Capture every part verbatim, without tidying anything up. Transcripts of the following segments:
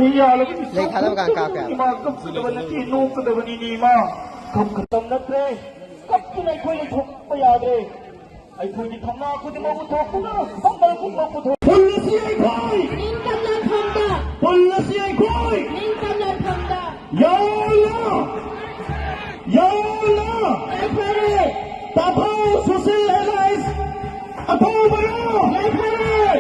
ꯂꯩ ꯊꯥꯗꯕ ꯀꯥꯟ ꯀꯥꯞꯀꯦ ꯍꯥꯏꯕ꯫ ꯏꯃꯥ ꯀꯞꯀꯗꯕ ꯅꯠꯇꯦ, ꯅꯣꯛꯀꯗꯕꯅꯤꯅꯦ ꯏꯃꯥ꯫ ꯀꯞꯀꯗꯕ ꯅꯠꯇ꯭ꯔꯦ꯫ ꯀꯞꯇꯨꯅ ꯑꯩꯈꯣꯏ ꯂꯩꯊꯣꯛꯄ ꯌꯥꯗ꯭ꯔꯦ꯫ ꯑꯩꯈꯣꯏꯒꯤ ꯊꯧꯅꯥ ꯈꯨꯗꯤꯡꯃꯛ ꯄꯨꯊꯣꯛꯇꯨꯅ ꯄꯥꯡꯒꯜ ꯄꯨꯝꯕ ꯄꯨꯊꯣꯛ꯫ ꯄꯨꯜꯂꯁꯤ ꯑꯩꯈꯣꯏ! ꯅꯤꯡꯇꯝꯅ ꯐꯝꯗ! ꯄꯨꯜꯂꯁꯤ ꯑꯩꯈꯣꯏ! ꯅꯤꯡꯇꯝꯅ ꯐꯝꯗ! ꯌꯥꯑꯣ ꯂꯥ! ꯌꯥꯑꯣ ꯂꯥ! ꯌꯥꯏꯐꯔꯦ! ꯇꯥꯊꯧ ꯁꯨꯁꯤꯜ ꯑꯦꯂꯥꯏꯟꯁ ꯑꯊꯧꯕꯔꯣ? ꯌꯥꯏꯐꯔꯦ!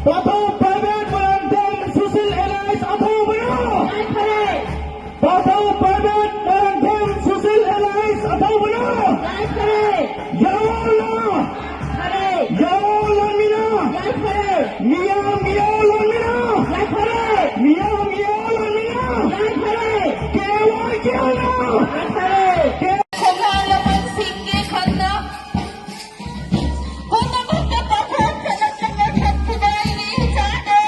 ꯇꯥꯊꯧ ꯄ꯭ꯔꯥꯏꯚꯦꯠ ꯃꯣꯏꯔꯥꯡꯊꯦꯝ ꯁꯨꯁꯤꯜ ꯑꯦꯂꯥꯏꯟꯁ ꯑꯊꯧꯕꯔꯣ? ꯌꯥꯏꯐꯔꯦ! ꯄꯥꯊꯧ ꯄ꯭ꯔꯥꯏꯚꯦꯠ ꯃꯣꯏꯔꯥꯡꯊꯦꯝ ꯁꯨꯁꯤꯜ ꯑꯦꯂꯥꯏꯟꯁ ꯑꯊꯧꯕꯅ ꯌꯥꯏꯐꯔꯦ! ꯌꯥꯑꯣ ꯂꯥ! ꯌꯥꯏꯐꯔꯦ! ꯌꯥꯑꯣ ꯂꯥꯟꯃꯤꯅ! ꯌꯥꯏꯐꯔꯦ! ꯃꯤꯌꯥꯝ ꯌꯥꯑꯣ ꯂꯥꯟꯃꯤꯅ! ꯌꯥꯏꯐꯔꯦ! ꯃꯤꯌꯥꯝ ꯌꯥꯑꯣ ꯂꯥꯟꯃꯤꯅ! ꯌꯥꯏꯐꯔꯦ! ꯀꯦ ꯋꯥꯏ ꯀꯦ ꯑꯣꯏꯅ! ꯌꯥꯏꯐꯔꯦ! ꯀꯦ ꯈꯣꯡꯅꯥꯡ ꯂꯃꯟꯁꯤꯡꯒꯤ ꯈꯟꯅ ꯄꯨꯝꯅꯃꯛꯇ ꯄꯥꯡꯊꯣꯛ ꯆꯠꯂꯛꯇꯅ ꯆꯠꯈꯤꯕ ꯑꯩꯒꯤ ꯏꯆꯥꯅꯦ꯫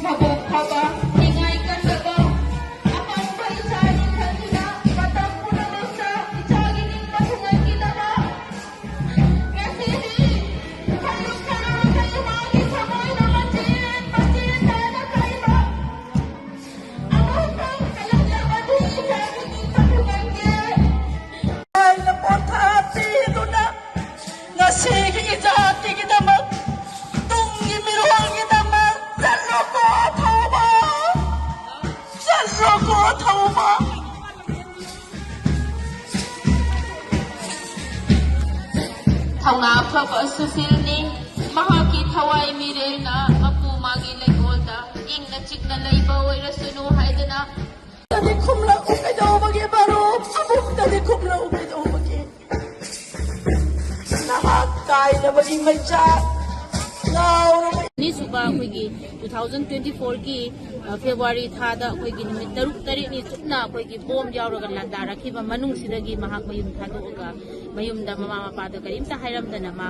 ꯃꯄꯨꯛ ꯐꯕ, ꯅꯤꯡꯉꯥꯏ ꯀꯟꯖꯕ, ꯑꯄꯪꯕ ꯏꯆꯥꯅꯤ ꯈꯟꯗꯨꯅ ꯃꯇꯝ ꯄꯨꯝꯅꯃꯛꯇ ꯏꯆꯥꯒꯤ ꯅꯤꯡꯕ ꯊꯨꯡꯍꯟꯈꯤꯗꯕ, ꯉꯁꯤꯗꯤ ꯈꯣꯏꯔꯨꯝ ꯈꯣꯏꯔꯨꯝꯗ ꯏꯃꯥꯒꯤ ꯊꯃꯣꯏꯅ ꯃꯆꯦꯠ ꯃꯆꯦꯠ ꯇꯥꯅ ꯀꯥꯏꯕ, ꯑꯃꯨꯛꯇꯪ ꯍꯜꯂꯛꯂꯕꯗꯤ ꯏꯆꯥꯒꯤ ꯅꯤꯡꯕ ꯊꯨꯡꯍꯟꯒꯦ ꯍꯥꯏꯅ ꯄꯣꯊꯥ ꯄꯤꯗꯨꯅ ꯉꯁꯤꯒꯤ ꯏꯖꯥꯇꯤꯒꯤꯗꯃꯛ, ꯇꯨꯡꯒꯤ ꯃꯤꯔꯣꯜꯒꯤꯗꯃꯛ ꯆꯠꯂꯣꯀꯣ ꯊꯧꯕ, ꯆꯠꯂꯣꯀꯣ ꯊꯧꯕ꯫ ꯊꯧꯅꯥ ꯐꯕ ꯁꯨꯁꯤꯜꯅꯤ꯫ ꯃꯍꯥꯛꯀꯤ ꯊꯋꯥꯏ ꯃꯤꯔꯦꯜꯅ ꯃꯄꯨ ꯃꯥꯒꯤ ꯂꯩꯀꯣꯜꯗ ꯏꯪꯅ ꯆꯤꯛꯅ ꯂꯩꯕ ꯑꯣꯏꯔꯁꯅꯨ ꯍꯥꯏꯗꯅ ꯑꯃꯨꯛꯇꯗꯤ ꯈꯨꯝꯂꯛꯎ ꯀꯩꯗꯧꯕꯒꯤ ꯃꯔꯨꯞ? ꯑꯃꯨꯛꯇꯗꯤ ꯈꯨꯝꯂꯛꯎ ꯀꯩꯗꯧꯕꯒꯤ? ꯍꯩꯅꯕꯒꯤ ꯃꯩꯆꯥꯛ ꯂꯥꯎꯔꯕ ꯑꯅꯤꯁꯨꯕ ꯑꯩꯈꯣꯏꯒꯤ two thousand twenty fourꯒꯤ, ꯑ, February ꯊꯥꯗ ꯑꯩꯈꯣꯏꯒꯤ ꯅꯨꯃꯤꯠ ꯇꯔꯨꯛ ꯇꯔꯦꯠꯅꯤ ꯆꯨꯞꯅ ꯑꯩꯈꯣꯏꯒꯤ ꯕꯣꯝ ꯌꯥꯎꯔꯒ ꯂꯥꯟꯗꯥꯔꯛꯈꯤꯕ ꯃꯅꯨꯡꯁꯤꯗꯒꯤ ꯃꯍꯥꯛ ꯃꯌꯨꯝ ꯊꯥꯗꯣꯛꯑꯒ ꯃꯌꯨꯝꯗ ꯃꯃꯥ ꯃꯄꯥꯗ ꯀꯔꯤꯝꯇ ꯍꯥꯏꯔꯝꯗꯅ ꯃꯥ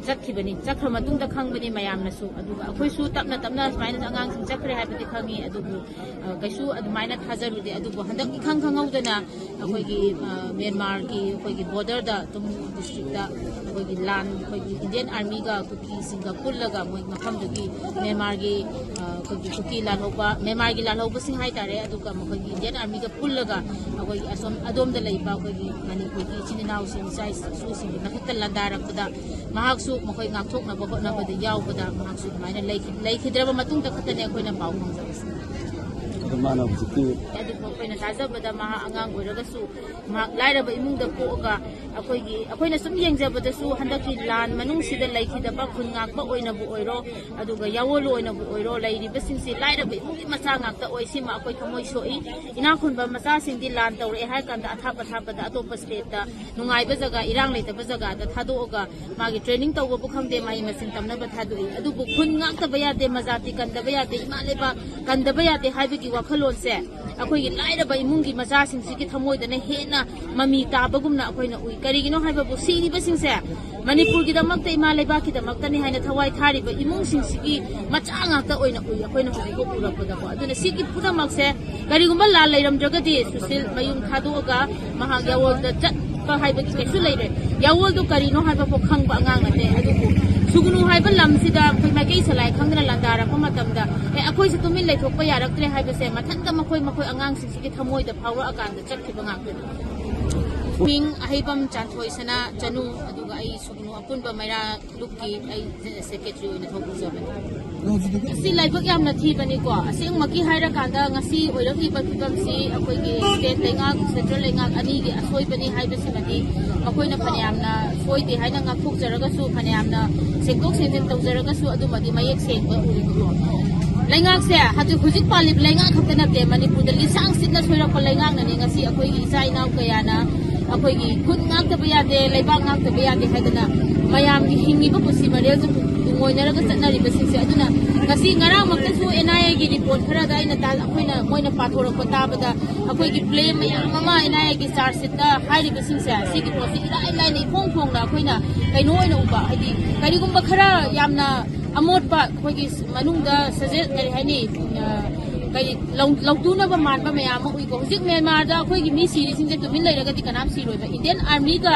ꯆꯠꯈꯤꯕꯅꯤ꯫ ꯆꯠꯈ꯭ꯔ ꯃꯇꯨꯡꯗ ꯈꯪꯕꯅꯤ ꯃꯌꯥꯝꯅꯁꯨ꯫ ꯑꯗꯨꯒ ꯑꯩꯈꯣꯏꯁꯨ ꯇꯞꯅ ꯇꯞꯅ ꯁꯨꯃꯥꯏꯅ ꯑꯉꯥꯡꯁꯤꯡ ꯆꯠꯈ꯭ꯔꯦ ꯍꯥꯏꯕꯗꯤ ꯈꯪꯉꯤ, ꯑꯗꯨꯕꯨ, ꯑ, ꯀꯩꯁꯨ ꯑꯗꯨꯃꯥꯏꯅ ꯊꯥꯖꯔꯨꯗꯦ꯫ ꯑꯗꯨꯕꯨ ꯍꯟꯗꯛ ꯏꯈꯪ ꯈꯪꯍꯧꯗꯅ ꯑꯩꯈꯣꯏꯒꯤ, ꯑ, ꯃ꯭ꯌꯥꯟꯃꯥꯔꯒꯤ ꯑꯩꯈꯣꯏꯒꯤ borderꯗ ꯇꯨꯝ districtꯇ ꯑꯩꯈꯣꯏꯒꯤ ꯂꯥꯟ, ꯑꯩꯈꯣꯏꯒꯤ Indian Armyꯒ ꯀꯨꯀꯤꯁꯤꯡꯒ ꯄꯨꯜꯂꯒ ꯃꯣꯏ ꯃꯐꯝꯗꯨꯒꯤ ꯃ꯭ꯌꯥꯟꯃꯥꯔꯒꯤ, ꯑ, ꯑꯩꯈꯣꯏꯒꯤ ꯀꯨꯀꯤ ꯂꯥꯜꯍꯧꯕ, ꯃ꯭ꯌꯥꯟꯃꯥꯔꯒꯤ ꯂꯥꯜꯍꯧꯕꯁꯤꯡ ꯍꯥꯏꯇꯥꯔꯦ, ꯑꯗꯨꯒ ꯃꯈꯣꯏꯒꯤ Indian Armyꯒ ꯄꯨꯜꯂꯒ ꯑꯩꯈꯣꯏꯒꯤ ꯑꯁꯣꯝ ꯑꯗꯣꯝꯗ ꯂꯩꯕ ꯑꯩꯈꯣꯏꯒꯤ ꯃꯅꯤꯄꯨꯔꯒꯤ ꯏꯆꯤꯟ ꯏꯅꯥꯎꯁꯤꯡ, ꯏꯆꯥ ꯏꯁꯨꯁꯤꯡꯒꯤ ꯃꯊꯛꯇ ꯂꯥꯟꯗꯥꯔꯛꯄꯗ ꯃꯍꯥꯛꯁꯨ ꯃꯈꯣꯏ ꯉꯥꯛꯊꯣꯛꯅꯕ ꯍꯣꯠꯅꯕꯗ ꯌꯥꯎꯕꯗ ꯃꯍꯥꯛꯁꯨ ꯑꯗꯨꯃꯥꯏꯅ ꯂꯩꯈꯤ-, ꯂꯩꯈꯤꯗ꯭ꯔꯕ ꯃꯇꯨꯡꯗ ꯈꯛꯇꯅꯦ ꯑꯩꯈꯣꯏꯅ ꯄꯥꯎ ꯐꯪꯖꯕꯁꯦ꯫ ꯑꯗꯣ ꯃꯥꯅ ꯍꯧꯖꯤꯛꯇꯤ ꯑꯗꯨꯕꯨ ꯑꯩꯈꯣꯏꯅ ꯇꯥꯖꯕꯗ ꯃꯍꯥꯛ ꯑꯉꯥꯡ ꯑꯣꯏꯔꯒꯁꯨ ꯃꯍꯥꯛ ꯂꯥꯏꯔꯕ ꯏꯃꯨꯡꯗ ꯄꯣꯛꯑꯒ ꯑꯩꯈꯣꯏꯒꯤ, ꯑꯩꯈꯣꯏꯅ ꯁꯨꯝ ꯌꯦꯡꯖꯕꯗꯁꯨ ꯍꯟꯗꯛꯀꯤ ꯂꯥꯟ ꯃꯅꯨꯡꯁꯤꯗ ꯂꯩꯈꯤꯗꯕ ꯈꯨꯟ ꯉꯥꯛꯄ ꯑꯣꯏꯅꯕꯨ ꯑꯣꯏꯔꯣ, ꯑꯗꯨꯒ ꯌꯥꯋꯣꯜ ꯑꯣꯏꯅꯕꯨ ꯑꯣꯏꯔꯣ, ꯂꯩꯔꯤꯕꯁꯤꯡꯁꯤ ꯂꯥꯏꯔꯕ ꯏꯃꯨꯡꯒꯤ ꯃꯆꯥ ꯉꯥꯛꯇ ꯑꯣꯏ꯫ ꯁꯤꯃ ꯑꯩꯈꯣꯏ ꯊꯃꯣꯏ ꯁꯣꯛꯏ꯫ ꯏꯅꯥꯛ ꯈꯨꯟꯕ ꯃꯆꯥꯁꯤꯡꯗꯤ ꯂꯥꯟ ꯇꯧꯔꯛꯑꯦ ꯍꯥꯏꯔ ꯀꯥꯟꯗ ꯑꯊꯥꯞ ꯑꯊꯥꯞꯄꯗ, ꯑꯇꯣꯞꯄ stateꯇ ꯅꯨꯡꯉꯥꯏꯕ ꯖꯒꯥ, ꯏꯔꯥꯡ ꯂꯩꯇꯕ ꯖꯒꯥꯗ ꯊꯥꯗꯣꯛꯑꯒ ꯃꯥꯒꯤ training ꯇꯧꯕꯕꯨ ꯈꯪꯗꯦ, ꯃꯍꯩ ꯃꯁꯤꯡ ꯇꯝꯅꯕ ꯊꯥꯗꯣꯛꯏ꯫ ꯑꯗꯨꯕꯨ ꯈꯨꯟ ꯉꯥꯛꯇꯕ ꯌꯥꯗꯦ, ꯃꯖꯥꯇꯤ ꯀꯟꯗꯕ ꯌꯥꯗꯦ, ꯏꯃꯥ ꯂꯩꯕꯥꯛ ꯀꯟꯗꯕ ꯌꯥꯗꯦ ꯍꯥꯏꯕꯒꯤ ꯋꯥꯈꯜꯂꯣꯟꯁꯦ ꯑꯩꯈꯣꯏꯒꯤ ꯂꯥꯏꯔꯕ ꯏꯃꯨꯡꯒꯤ ꯃꯆꯥꯁꯤꯡꯁꯤꯒꯤ ꯊꯃꯣꯏꯗꯅ ꯍꯦꯟꯅ ꯃꯃꯤ ꯇꯥꯕꯒꯨꯝꯅ ꯑꯩꯈꯣꯏꯅ ꯎꯏ꯫ ꯀꯔꯤꯒꯤꯅꯣ ꯍꯥꯏꯕꯕꯨ ꯁꯤꯔꯤꯕꯁꯤꯡꯁꯦ ꯃꯅꯤꯄꯨꯔꯒꯤꯗꯃꯛꯇ, ꯏꯃꯥ ꯂꯩꯕꯥꯛꯀꯤꯗꯃꯛꯇꯅꯤ ꯍꯥꯏꯅ ꯊꯋꯥꯏ ꯊꯥꯔꯤꯕ ꯏꯃꯨꯡꯁꯤꯡꯁꯤꯒꯤ ꯃꯆꯥ ꯉꯥꯛꯇ ꯑꯣꯏꯅ ꯎꯏ ꯑꯩꯈꯣꯏꯅ ꯍꯧꯖꯤꯛ ꯎꯔꯛꯄꯗꯀꯣ꯫ ꯑꯗꯨꯅ ꯁꯤꯒꯤ ꯄꯨꯝꯅꯃꯛꯁꯦ ꯀꯔꯤꯒꯨꯝꯕ ꯂꯥꯟ ꯂꯩꯔꯝꯗ꯭ꯔꯒꯗꯤ ꯁꯨꯁꯤꯜ ꯃꯌꯨꯝ ꯊꯥꯗꯣꯛꯑꯒ ꯃꯍꯥꯛ ꯌꯥꯋꯣꯜꯗ ꯆꯠꯄ ꯍꯥꯏꯕꯗꯤ ꯀꯩꯁꯨ ꯂꯩꯔꯣꯏ꯫ ꯌꯥꯋꯣꯜꯗꯣ ꯀꯔꯤꯅꯣ ꯍꯥꯏꯕ ꯐꯥꯎ ꯈꯪꯕ ꯑꯉꯥꯡ ꯅꯠꯇꯦ꯫ ꯑꯗꯨꯕꯨ ꯁꯨꯒꯅꯨ ꯍꯥꯏꯕ ꯂꯝꯁꯤꯗ ꯑꯩꯈꯣꯏ ꯃꯥꯏꯀꯩ ꯁꯂꯥꯏ ꯈꯪꯗꯅ ꯂꯥꯟꯗꯥꯔꯛꯄ ꯃꯇꯝꯗ, ꯑꯦ, ꯑꯩꯈꯣꯏꯁꯦ ꯇꯨꯃꯤꯟ ꯂꯩꯊꯣꯛꯄ ꯌꯥꯔꯛꯇ꯭ꯔꯦ ꯍꯥꯏꯕꯁꯦ ꯃꯊꯟꯇ ꯃꯈꯣꯏ, ꯃꯈꯣꯏ ꯑꯉꯥꯡꯁꯤꯡꯁꯤꯒꯤ ꯊꯃꯣꯏꯗ ꯐꯥꯎꯔꯛꯑꯀꯥꯟꯗ ꯆꯠꯈꯤꯕ ꯉꯥꯛꯇꯅꯤ꯫ ꯃꯤꯡ ꯑꯍꯩꯕꯝ ꯆꯥꯟꯊꯣꯏ ꯁꯅꯥ ꯆꯅꯨ, ꯑꯗꯨꯒ ꯑꯩ ꯁꯨꯒꯅꯨ ꯑꯄꯨꯟꯕ ꯃꯩꯔꯥ ꯂꯨꯞꯀꯤ ꯑꯩ secretary ꯑꯣꯏꯅ ꯊꯧ ꯄꯨꯖꯕꯅꯤ꯫ ꯉꯁꯤ ꯂꯥꯏꯕꯛ ꯌꯥꯝꯅ ꯊꯤꯕꯅꯤꯀꯣ꯫ ꯑꯁꯦꯡꯃꯛꯀꯤ ꯍꯥꯏꯔꯀꯥꯟꯗ ꯉꯁꯤ ꯑꯣꯏꯔꯛꯂꯤꯕ ꯐꯤꯕꯝꯁꯤ ꯑꯩꯈꯣꯏꯒꯤ state ꯂꯩꯉꯥꯛ, central ꯂꯩꯉꯥꯛ ꯑꯅꯤꯒꯤ ꯑꯁꯣꯏꯕꯅꯤ ꯍꯥꯏꯕꯁꯤꯃꯗꯤ ꯃꯈꯣꯏꯅ ꯐꯅꯌꯥꯝꯅ ꯁꯣꯏꯗꯦ ꯍꯥꯏꯅ ꯉꯥꯛꯊꯣꯛꯆꯔꯒꯁꯨ, ꯐꯅꯌꯥꯝꯅ ꯁꯦꯡꯗꯣꯛ ꯁꯦꯡꯖꯤꯟ ꯇꯧꯖꯔꯒꯁꯨ ꯑꯗꯨꯃꯗꯤ ꯃꯌꯦꯛ ꯁꯦꯡꯕ ꯑꯣꯏꯔꯤꯕꯀꯣ꯫ ꯂꯩꯉꯥꯛꯁꯦ ꯍꯧꯖꯤꯛ, ꯍꯧꯖꯤꯛ ꯄꯥꯜꯂꯤꯕ ꯂꯩꯉꯥꯛ ꯈꯛꯇ ꯅꯠꯇꯦ, ꯃꯅꯤꯄꯨꯔꯗ ꯂꯤꯁꯥꯡ ꯁꯤꯠꯅ ꯁꯣꯏꯔꯛꯄ ꯂꯩꯉꯥꯛꯅꯅꯤ ꯉꯁꯤ ꯑꯩꯈꯣꯏꯒꯤ ꯏꯆꯥ ꯏꯅꯥꯎ ꯀꯌꯥꯅ ꯑꯩꯈꯣꯏꯒꯤ ꯈꯨꯟ ꯉꯥꯛꯇꯕ ꯌꯥꯗꯦ, ꯂꯩꯕꯥꯛ ꯉꯥꯛꯇꯕ ꯌꯥꯗꯦ ꯍꯥꯏꯗꯅ ꯃꯌꯥꯝꯒꯤ ꯍꯤꯡꯉꯤꯕ ꯄꯨꯟꯁꯤ ꯃꯔꯦꯜꯁꯦ ꯇꯨꯡꯑꯣꯏꯅꯔꯒ ꯆꯠꯅꯔꯤꯕꯁꯤꯡꯁꯦ꯫ ꯑꯗꯨꯅ ꯉꯁꯤ ꯉꯔꯥꯡꯃꯛꯇꯁꯨ ꯑꯦꯟ ꯑꯥꯏ ꯑꯦꯒꯤ ꯔꯤꯄꯣꯔꯠ ꯈꯔꯗ ꯑꯩꯅ ꯇꯥ-, ꯑꯩꯈꯣꯏꯅ, ꯃꯣꯏꯅ ꯄꯥꯊꯣꯔꯛꯄ ꯇꯥꯕꯗ, ꯑꯩꯈꯣꯏꯒꯤ ꯄ꯭ꯂꯦ ꯃꯌꯥꯝ ꯑꯃ ꯑꯦꯟ ꯑꯥꯏ ꯑꯦꯒꯤ ꯆꯥꯔꯖ ꯁꯤꯠꯇ ꯍꯥꯏꯔꯤꯕꯁꯤꯡꯁꯦ, ꯁꯤꯒꯤ ꯄꯣꯠꯁꯦ ꯏꯔꯥꯏ ꯂꯥꯏꯅ ꯏꯐꯣꯡ ꯐꯣꯡꯅ ꯑꯩꯈꯣꯏꯅ ꯀꯩꯅꯣ ꯑꯣꯏꯅ ꯎꯕ, ꯍꯥꯏꯗꯤ ꯀꯔꯤꯒꯨꯝꯕ ꯈꯔ ꯌꯥꯝꯅ ꯑꯃꯣꯠꯄ ꯑꯩꯈꯣꯏꯒꯤ ꯃꯅꯨꯡꯗ ꯁꯖꯦ-, ꯀꯔꯤ ꯍꯥꯏꯅꯤ, ꯑ, ꯀꯔꯤ ꯂꯧ-, ꯂꯧꯇꯨꯅꯕ ꯃꯥꯟꯕ ꯃꯌꯥꯝ ꯑꯃ ꯎꯏꯀꯣ꯫ ꯍꯧꯖꯤꯛ ꯃ꯭ꯌꯥꯟꯃꯥꯔꯗ ꯑꯩꯈꯣꯏꯒꯤ ꯃꯤ ꯁꯤꯔꯤꯁꯤꯡꯁꯦ ꯇꯨꯃꯤꯟ ꯂꯩꯔꯒꯗꯤ ꯀꯅꯥꯝ ꯁꯤꯔꯣꯏꯕ꯫ ꯏꯟꯗꯤꯌꯟ ꯑꯥꯔꯃꯤꯒ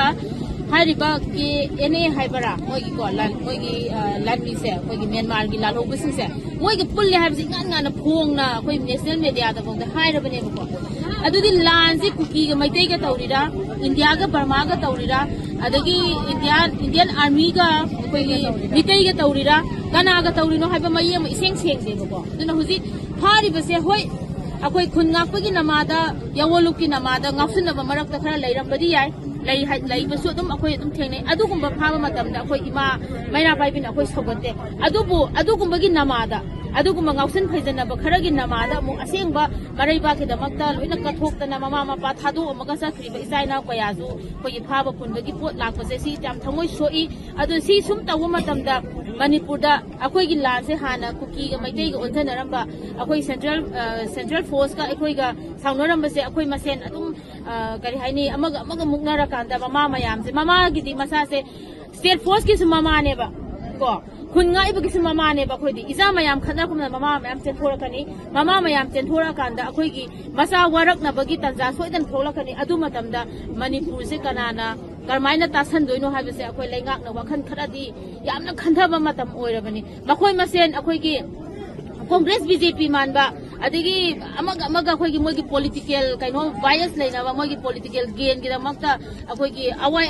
ꯍꯥꯏꯔꯤꯕ ꯀꯦ ꯑꯦꯟ ꯑꯦ ꯍꯥꯏꯕꯔꯥ, ꯃꯣꯏꯒꯤꯀꯣ, ꯂꯥꯟ-, ꯃꯣꯏꯒꯤ, ꯑ, ꯂꯥꯟꯃꯤꯁꯦ, ꯑꯩꯈꯣꯏꯒꯤ ꯃ꯭ꯌꯥꯟꯃꯥꯔꯒꯤ ꯂꯥꯜꯍꯧꯕꯁꯤꯡꯁꯦ, ꯃꯣꯏꯒ ꯄꯨꯜꯂꯦ ꯍꯥꯏꯕꯁꯦ ꯏꯉꯥꯟ ꯉꯥꯟꯅ ꯐꯣꯡꯅ ꯑꯩꯈꯣꯏ ꯅꯦꯁꯅꯦꯜ ꯃꯦꯗꯤꯌꯥꯗ ꯐꯥꯎꯗ ꯍꯥꯏꯔꯕꯅꯦꯕꯀꯣ꯫ ꯑꯗꯨꯗꯤ ꯂꯥꯟꯁꯦ ꯀꯨꯀꯤꯒ ꯃꯩꯇꯩꯒ ꯇꯧꯔꯤꯔꯥ, ꯏꯟꯗꯤꯌꯥꯒ ꯕꯔꯃꯥꯒ ꯇꯧꯔꯤꯔꯥ, ꯑꯗꯒꯤ ꯏꯟꯗꯤꯌꯥ, ꯏꯟꯗꯤꯌꯟ ꯑꯥꯔꯃꯤꯒ ꯑꯩꯈꯣꯏꯒꯤ ꯃꯤꯇꯩꯒ ꯇꯧꯔꯤꯔꯥ, ꯀꯅꯥꯒ ꯇꯧꯔꯤꯅꯣ ꯍꯥꯏꯕ ꯃꯌꯦꯛ ꯑꯃ ꯏꯁꯦꯡ ꯁꯦꯡꯗꯦꯕꯀꯣ꯫ ꯑꯗꯨꯅ ꯍꯧꯖꯤꯛ ꯐꯥꯔꯤꯕꯁꯦ, ꯍꯣꯏ, ꯑꯩꯈꯣꯏ ꯈꯨꯟ ꯉꯥꯛꯄꯒꯤ ꯅꯃꯥꯗ, ꯌꯥꯋꯣꯂꯨꯞꯀꯤ ꯅꯃꯥꯗ ꯉꯥꯎꯁꯤꯟꯅꯕ ꯃꯔꯛꯇ ꯈꯔ ꯂꯩꯔꯝꯕꯗꯤ ꯌꯥꯏ, ꯂꯩ ꯍꯥꯏ-, ꯂꯩꯕꯁꯨ ꯑꯗꯨꯝ ꯑꯩꯈꯣꯏ ꯑꯗꯨꯝ ꯊꯦꯡꯅꯩ꯫ ꯑꯗꯨꯒꯨꯝꯕ ꯐꯥꯕ ꯃꯇꯝꯗ ꯑꯩꯈꯣꯏ ꯏꯃꯥ ꯃꯩꯔꯥ ꯄꯥꯏꯕꯤꯅ ꯑꯩꯈꯣꯏ ꯁꯧꯒꯠꯇꯦ꯫ ꯑꯗꯨꯕꯨ ꯑꯗꯨꯒꯨꯝꯕꯒꯤ ꯅꯃꯥꯗ, ꯑꯗꯨꯒꯨꯝꯕ ꯉꯥꯎꯁꯤꯟ ꯐꯩꯖꯟꯅꯕ ꯈꯔꯒꯤ ꯅꯃꯥꯗ ꯑꯃꯨꯛ ꯑꯁꯦꯡꯕ ꯃꯔꯩꯕꯥꯛꯀꯤꯗꯃꯛꯇ ꯂꯣꯏꯅ ꯀꯠꯊꯣꯛꯇꯅ, ꯃꯃꯥ ꯃꯄꯥ ꯊꯥꯗꯣꯛꯑꯝꯃꯒ ꯆꯠꯈ꯭ꯔꯤꯕ ꯏꯆꯥ ꯏꯅꯥꯎ ꯀꯌꯥꯁꯨ ꯑꯩꯈꯣꯏꯒꯤ ꯐꯥꯕ ꯄꯨꯟꯕꯒꯤ ꯄꯣꯠ ꯂꯥꯛꯄꯁꯦ, ꯁꯤ ꯌꯥꯝ ꯊꯃꯣꯏ ꯁꯣꯛꯏ꯫ ꯑꯗꯨ ꯁꯤ ꯁꯨꯝ ꯇꯧꯕ ꯃꯇꯝꯗ ꯃꯅꯤꯄꯨꯔꯗ ꯑꯩꯈꯣꯏꯒꯤ ꯂꯥꯟꯁꯦ ꯍꯥꯟꯅ ꯀꯨꯀꯤꯒ ꯃꯩꯇꯩꯒ ꯑꯣꯟꯖꯟꯅꯔꯝꯕ, ꯑꯩꯈꯣꯏ ꯁꯦꯟꯇ꯭ꯔꯦꯜ, ꯑ, ꯁꯦꯟꯇ꯭ꯔꯦꯜ ꯐꯣꯔꯁꯀ ꯑꯩꯈꯣꯏꯒ ꯁꯥꯎꯅꯔꯝꯕꯁꯦ, ꯑꯩꯈꯣꯏ ꯃꯁꯦꯟ ꯑꯗꯨꯝ, ꯑ, ꯀꯔꯤ ꯍꯥꯏꯅꯤ, ꯑꯃꯒ ꯑꯃꯒ ꯃꯨꯛꯅꯔꯀꯥꯟꯗ ꯃꯃꯥ ꯃꯌꯥꯝꯁꯦ, ꯃꯃꯥꯒꯤꯗꯤ ꯃꯆꯥꯁꯦ ꯁ꯭ꯇꯦꯠ ꯐꯣꯔꯁꯀꯤꯁꯨ ꯃꯃꯥꯅꯦꯕ ꯀꯣ, ꯈꯨꯟ ꯉꯥꯛꯏꯕꯒꯤꯁꯨ ꯃꯃꯥꯅꯦꯕ꯫ ꯑꯩꯈꯣꯏꯗꯤ ꯏꯆꯥ ꯃꯌꯥꯝ ꯈꯠꯅꯔꯛꯄꯗ ꯃꯃꯥ ꯃꯌꯥꯝ ꯆꯦꯟꯊꯣꯔꯛꯀꯅꯤ꯫ ꯃꯃꯥ ꯃꯌꯥꯝ ꯆꯦꯟꯊꯣꯔꯛꯑꯀꯥꯟꯗ ꯑꯩꯈꯣꯏꯒꯤ ꯃꯆꯥ ꯋꯥꯔꯛꯅꯕꯒꯤ ꯇꯥꯟꯖꯥ ꯁꯣꯏꯗꯅ ꯊꯣꯛꯂꯛꯀꯅꯤ꯫ ꯑꯗꯨ ꯃꯇꯝꯗ ꯃꯅꯤꯄꯨꯔꯁꯦ ꯀꯅꯥꯅ ꯀꯔꯝꯍꯥꯏꯅ ꯇꯥꯁꯟꯗꯣꯏꯅꯣ ꯍꯥꯏꯕꯁꯦ ꯑꯩꯈꯣꯏ ꯂꯩꯉꯥꯛꯅ ꯋꯥꯈꯜ ꯈꯔꯗꯤ ꯌꯥꯝꯅ ꯈꯟꯊꯕ ꯃꯇꯝ ꯑꯣꯏꯔꯕꯅꯤ꯫ ꯃꯈꯣꯏ ꯃꯁꯦꯟ ꯑꯩꯈꯣꯏꯒꯤ ꯀꯣꯡꯒ꯭ꯔꯦꯁ, ꯕꯤ ꯖꯦ ꯄꯤ ꯃꯥꯟꯕ, ꯑꯗꯒꯤ ꯑꯃꯒ ꯑꯃꯒ ꯑꯩꯈꯣꯏꯒꯤ ꯃꯣꯏꯒꯤ ꯄꯣꯂꯤꯇꯤꯀꯦꯜ ꯀꯩꯅꯣ ꯕꯥꯏꯁ ꯂꯩꯅꯕ, ꯃꯣꯏꯒꯤ ꯄꯣꯂꯤꯇꯤꯀꯦꯜ ꯒꯦꯟꯒꯤꯗꯃꯛꯇ ꯑꯩꯈꯣꯏꯒꯤ ꯑꯋꯥꯏ